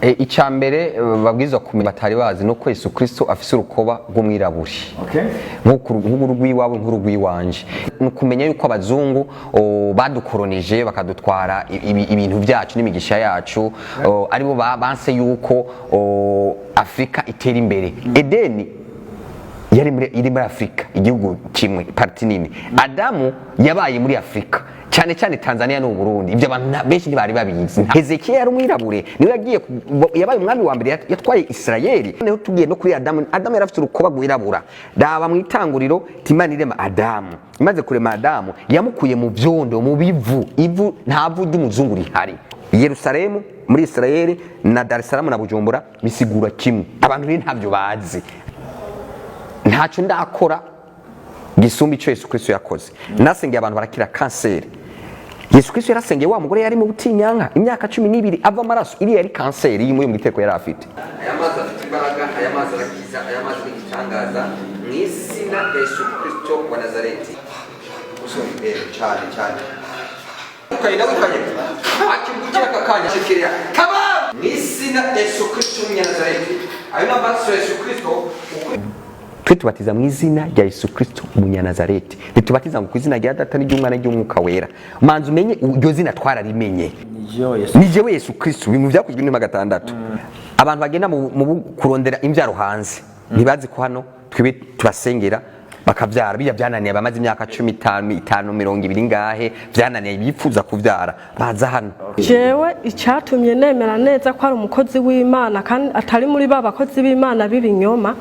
Icya mbere babwirizwa kumenya batari bazi no ko Yesu Kristo afise urukoba rw'umwirabure nk'urw'iwawe, nk'urw'iwanje. Ni ukumenya yuko abazungu badukoronije, bakadutwara ibintu byacu n'imigisha yacu, aribo banse yuko Afurika itera imbere. Edeni yari muri, iri muri Afurika, igihugu kimwe, partie nini. Adamu yabaye muri Afurika, cyane cyane Tanzania n'u Burundi. Ibyo abantu benshi ntibari babizi. Hezekiya yari umwirabure, niwe yagiye yabaye umwami wa mbere yatwaye Isirayeli. Noneho tugiye no kuri Adamu, Adamu yari afite urukoba rwirabura. Raba mu Itanguriro, Imana irema Adamu, imaze kurema Adamu yamukuye mu byondo, mu bivu, ivu. Nta vu ry'umuzungu rihari. Yerusalemu muri Isirayeli na Dar es Salaam na Bujumbura bisigura kimwe. Abantu rero ntabyo bazi. Ntacyo ndakora gisumba icyo Yesu Kristo yakoze. Nasengeye abantu barakira kanseri. Yesu Kristo yarasengeye wa mugore yari mu butinyanka imyaka 12 ava amaraso. Iriya yari kanseri y'imwe mu giteko yari afite. Aya mazi afite imbaraga, aya mazi arakiza, aya mazi ni igitangaza, mu izina rya Yesu Kristo wa Nazareti. Cyane cyane ukagenda wikanye akigugira aka kanya shekerea kaba mu izina rya Yesu Kristo w'Umunyanazareti. Ayo ni amaraso ya Yesu Kristo. Twe tubatiza mu izina rya Yesu Kristo umunyanazareti, ntitubatiza ngo ku izina rya Data n'iry'Umwana n'iry'Umwuka Wera. Manza umenye iryo zina twararimenye. Nijo Yesu. Ni jewe Yesu Kristo. Ibintu byakozwe n'intumwa gatandatu. Abantu bagenda mu kurondera imbyaro hanze ntibazi ko hano twibe tubasengera bakavyara. Bijya byananiye bamaze imyaka 15, 5, 20 ngahe, byananiye, bifuza kuvyara, baza hano. Jewe icyatumye nemera neza ko ari umukozi w'Imana kandi atari muri ba bakozi b'Imana b'ibinyoma,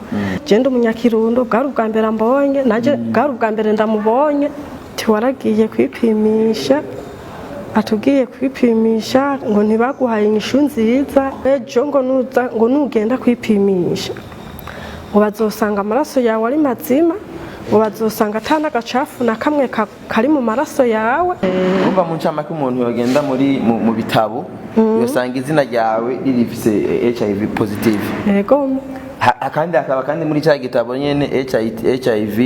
je ndi umunyakirundo, bwari ubwa mbere ambonye, nanjye bwari ubwa mbere ndamubonye. Tiwaragiye kwipimisha, atubwiye kwipimisha ngo ntibaguhaye inyishu nziza, ejo ngo nuza, ngo nugenda kwipimisha ngo bazosanga amaraso yawe ari mazima, ngo bazosanga ata n'agacafu na kamwe kari mu maraso yawe. Urumva, mu ncamake, umuntu yogenda muri mu bitabo yosanga izina ryawe ririfise HIV positive. Yego. Kandi hakaba kandi muri cya gitabo nyene HIV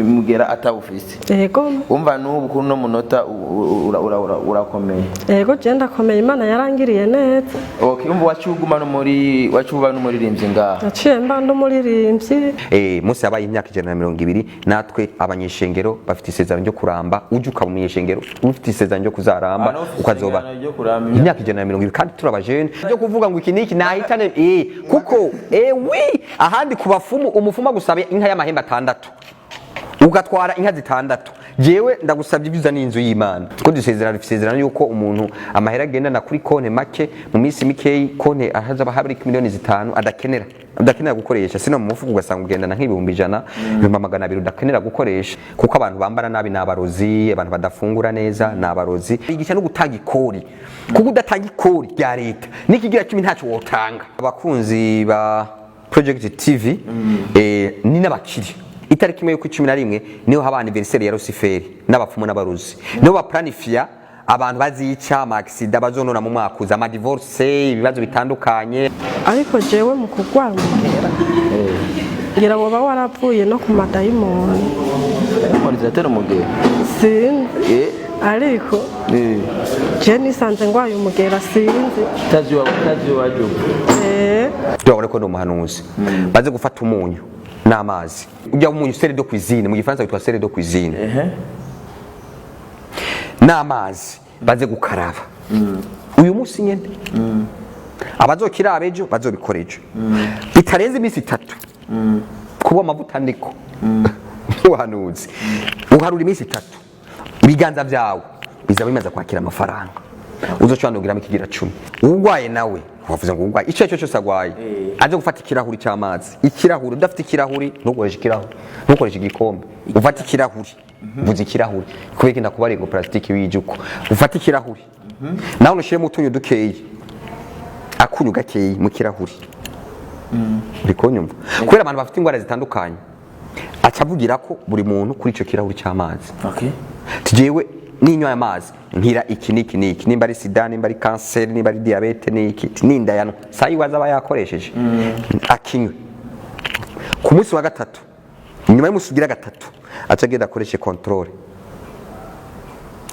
mugera atawufise. Yego. Umva, n'ubu kuri uno munota urakomeye. Yego, je ndakomeye, Imana yarangiriye neza. Okay, umva, waciye uguma no muri, waciye uba n'umuririmbyi ngaha. Naciye mba nd'umuririmbyi. Munsi yabaye imyaka 120. Natwe abanyeshengero bafite isezerano ryo kuramba. Uje ukaba umunyeshengero ufite isezerano ryo kuzaramba. Ah, nawe ufite ukazoba isezerano ryo kuramba. Imyaka 120, kandi turi abajene byo kuvuga ngo iki niki nahitane kuko oui, ahandi ku bafumu, umufumu agusaba inka y'amahembe atandatu, ugatwara inka zitandatu. Jewe ndagusabye ibyiza n'inzu y'Imana ko dusezerano, dufite isezerano yuko umuntu amahera agendana kuri konte make, mu minsi mikeyi konte ahazaba habari miliyoni 5 adakenera gukoresha. Sino mu mufuko ugasanga ugendana nk'ibihumbi 100, 200,000 udakenera gukoresha, kuko abantu bambara nabi ni abarozi, abantu badafungura neza ni abarozi. Bigisha no gutanga ikori, kuko udatanga ikori rya leta n'ikigira cumi ntacyo wotanga. Abakunzi ba Project TV ni n'abakiri, itariki 1 y'ukwa 11 niho haba anniversaire ya Luciferi n'abapfumu n'abaruzi, niho baplanifiya abantu bazica, ama accident bazonona mu mwaka uza, ama divorce, ibibazo bitandukanye. Ariko jewe mu kurwara umugera, ngira woba waravuye no ku madayimoni. Dayimoni ziratera umugera? Sinzi. Ariko je nisanze ngwaye umugera, sinzi. Utazi iwaje uva. Turabona ko ndi umuhanuzi. Baze gufata umunyu n'amazi, ujya umunyu sel de cuisine, mu Gifaransa witwa sel de cuisine, n'amazi, baze gukaraba uyu munsi nyene. Abazokiraba ejo bazobikora ejo, bitarenze iminsi 3, kuba amavuta ndiko nk'ubuhanuzi. Uharura iminsi 3, ibiganza byawe bizaba bimaze kwakira amafaranga. Uzoca wandugiramo ikigira cumi. Urwaye nawe, wavuze ngo urwaye, icyo ari cyo cyose arwaye, aze gufata ikirahuri cy'amazi. Ikirahuri, udafite ikirahuri ntukoreshe ikirahuri, ntukoreshe igikombe, ufate ikirahuri. Mvuze ikirahuri kubera ko ndakubariye ngo plastique wijuko. Ufate ikirahuri nawe ushyiremo utunyu dukeyi, akunyu gakeyi mu kirahuri. Uri kunyumva? Kubera abantu bafite indwara zitandukanye, aca avugira ko buri muntu kuri icyo kirahuri cy'amazi. Tujewe ninywa aya mazi nkira iki n'iki n'iki, nimba ari sida, nimba ari kanseri, nimba ari diyabete, n'iki nindayanwa saa yiwaza aba yakoresheje, akinywe. Ku munsi wa gatatu, nyuma y'umunsi ugira gatatu, aca agenda akoreshe contrôle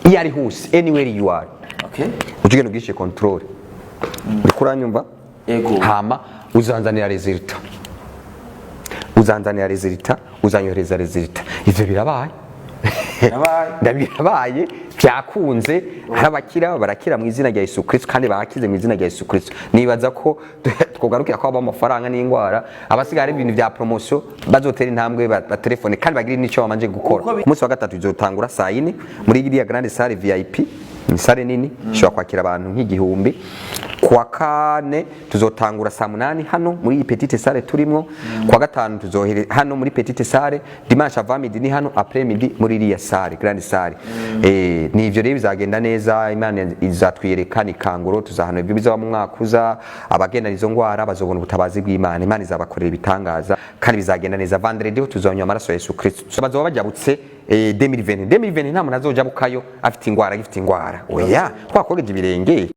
iyo ari hose, anywhere you are. Uca ugenda ugishe contrôle. Uriko uranyumva? Ego. Hama uzanzanira résultat, uzanzanira résultat, uzanyohereza résultat. Ivyo birabaye. Birabaye. Ndabirabaye, byakunze. Hari abakira, barakira mu izina rya Yesu Kristo, kandi barakize mu izina rya Yesu Kristo. Nibaza ko twogarukira ko haba amafaranga n'indwara, abasigaye ari ibintu bya promotion, bazotera intambwe batelefone kandi bagire n'icyo babanje gukora. Uko Ku munsi wa gatatu izotangura saa 4 muri iriya grande salle VIP, ni salle nini ishobora kwakira abantu nk'igihumbi. Kuwa kane tuzotangura saa 8 hano muri iyi petite salle turimwo. Kuwa gatanu tuzohere hano muri petite salle. Dimanche avant midi ni hano, après midi muri iriya salle, grande salle. Ni ivyo rero, bizagenda neza. Imana izatwiyereka ni kanguro tuzahana ibyo bizaba mu mwaka uza. Abagendana izo ngwara bazobona ubutabazi bw'Imana, Imana izabakorera ibitangaza kandi bizagenda neza. Vendredi ho tuzonywa amaraso ya Yesu Kristo, bazoba bajabutse 2020. 2020 nta muntu azojabukayo afite ingwara, agifite ingwara. Oya, twakogeje ibirenge.